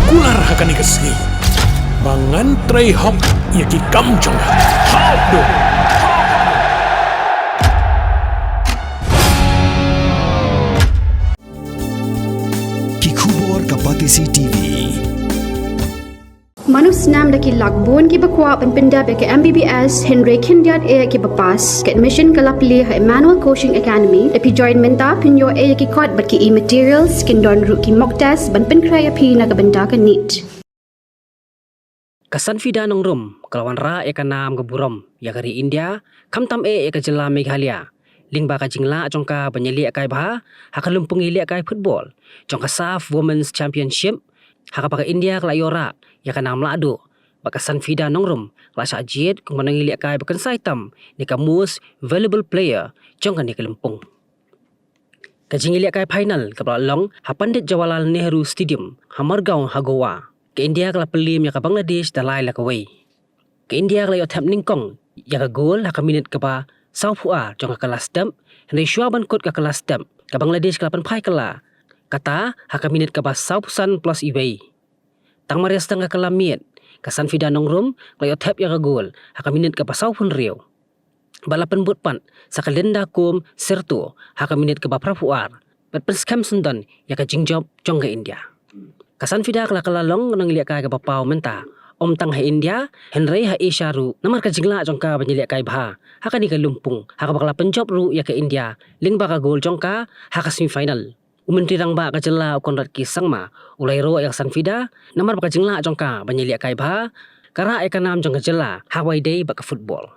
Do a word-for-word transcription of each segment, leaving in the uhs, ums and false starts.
Kular ha kane ka sngi ba ngan trei hok ïa ki kam jong nga. Hok do. Ki khubor ka Batesi T V. Mano snam da ki lak bun kiba kwah ban pyndep ïa ka M B B S hynrei khyndiat eh kiba pass. Ka admission ka la plie ha Emmanuel Coaching Academy. Da phi join mynta phin ïoh eh ïa ki kot bad ki e-materials, kin don ruh ki mock test ban pynkhreh ïa phi na ka bynta ka NEET. Ka Sanfida Nongrum ka la wanrah ïa ka nam ka burom ïa ka ri India, khamtam eh ïa ka jylla Meghalaya lyngba ka jinglah jong ka ban ïalehkai bha ha ka lympung ïalehkai football jong ka SAFF Women's Championship, ha kaba ka India ka la ïoh rah ïa ka nam lahduh, bad ka Sanfida Nongrum ka la shah jied kum ka nongïalehkai ba kynsai tam ne ka Most Valuable Player jong kane ka lympung. Ka jingïalehkai final kaba la long ha Pandit Jawaharlal Nehru Stadium ha Margao ha Goa, ka India ka la pynliem ïa ka Bangladesh da lai la kawei. Ka India ka la ïoh thep nyngkong ïa ka gol ha ka minit kaba sawphew ar jong ka kylla step, hynrei shuwa ban kut ka kylla step, ka Bangladesh ka la pynphai kylla, kata ha ka minit kaba sawphew san plus iwei. Tang mar ïa sdang ka kylla miet, ka Sanfida Nongrum ka la ïoh thep ïa ka gol ha ka minit kaba sawphew hynriew, bad la pynbud pat sa ka Linda Kum Sirtu ha ka minit kaba phraphew ar, bad pynskhem syndon ïa ka jingjop jong ka India. Ka Sanfida ka la kylla long ka nongïalehkai kaba paw mynta, ym tang ha India hynrei ha Asia ruh, namar ka jinglah jong ka ban ïalehkai bha ha kane ka lympung, ha kaba ka la pynjop ruh ïa ka India lyngba ka gol jong ka ha ka semi final. U Myntri Rangbah ka jylla u Conrad K Sangma u la ïaroh ïa ka Sanfida namar ba ka jinglah jong ka ban ïalehkai bha ka rah ïa ka nam jong ka jylla ha kaba ïadei bad ka football.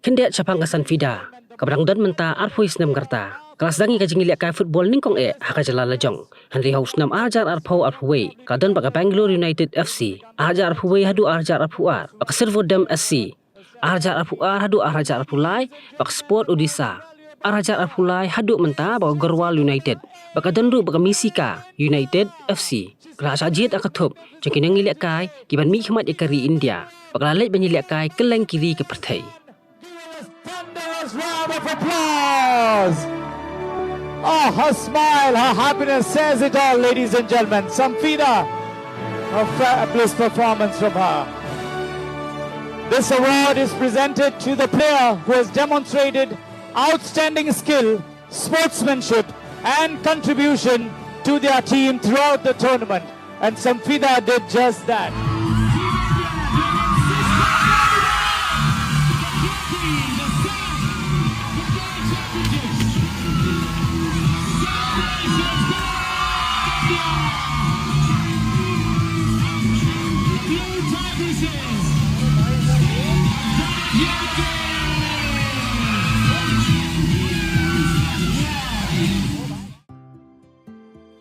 Khyndiat shaphang ka Sanfida, kaba dang don mynta arphew snem ka rta, ka la sdang ïa ka jingïalehkai football nyngkong eh ha ka jylla lajong. Hynrei ha u snem ar hajar arphew arphew wei ka la don bad ka Bangalore United F C, ar hajar arphew wei haduh ar hajar arphew ar bad ka Servodem S C, ar hajar arphew ar haduh ar hajar arphew lai bad ka Sport Odisha, ar hajar arphew lai haduh mynta bad ka Garhwal United, bad ka don ruh bad ka Misika United F C. Ka la shah jied ha ka thup jong ki nongïalehkai kiban mihkhmat ïa ka ri India, bad ka la leit ban ïalehkai kylleng ki ri ka pyrthei. Thunderous round of applause. Oh, her smile, her happiness says it all, ladies and gentlemen. Sanfida, a fabulous performance from her. This award is presented to the player who has demonstrated outstanding skill, sportsmanship, and contribution to their team throughout the tournament. And Sanfida did just that.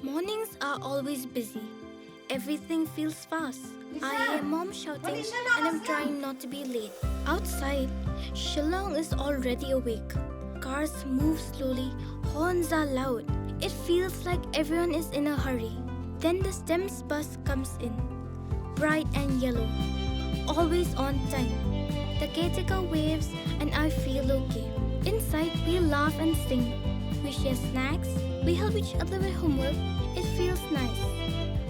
Mornings are always busy. Everything feels fast. I hear mom shouting and I'm trying not to be late. Outside, Shillong is already awake. Cars move slowly, horns are loud. It feels like everyone is in a hurry. Then the STEMS bus comes in, bright and yellow, always on time. The caretaker waves and I feel okay. Inside, we laugh and sing. We share snacks. We help each other with homework. It feels nice.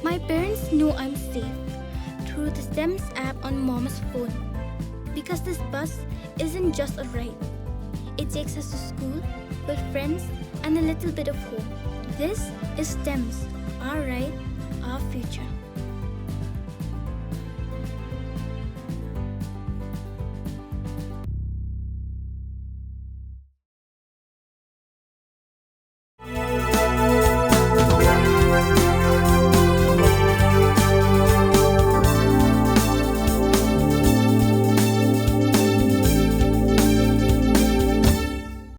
My parents know I'm safe through the STEMS app on mom's phone because this bus isn't just a ride. It takes us to school, with friends, and a little bit of home. This is STEMS, our ride, our future.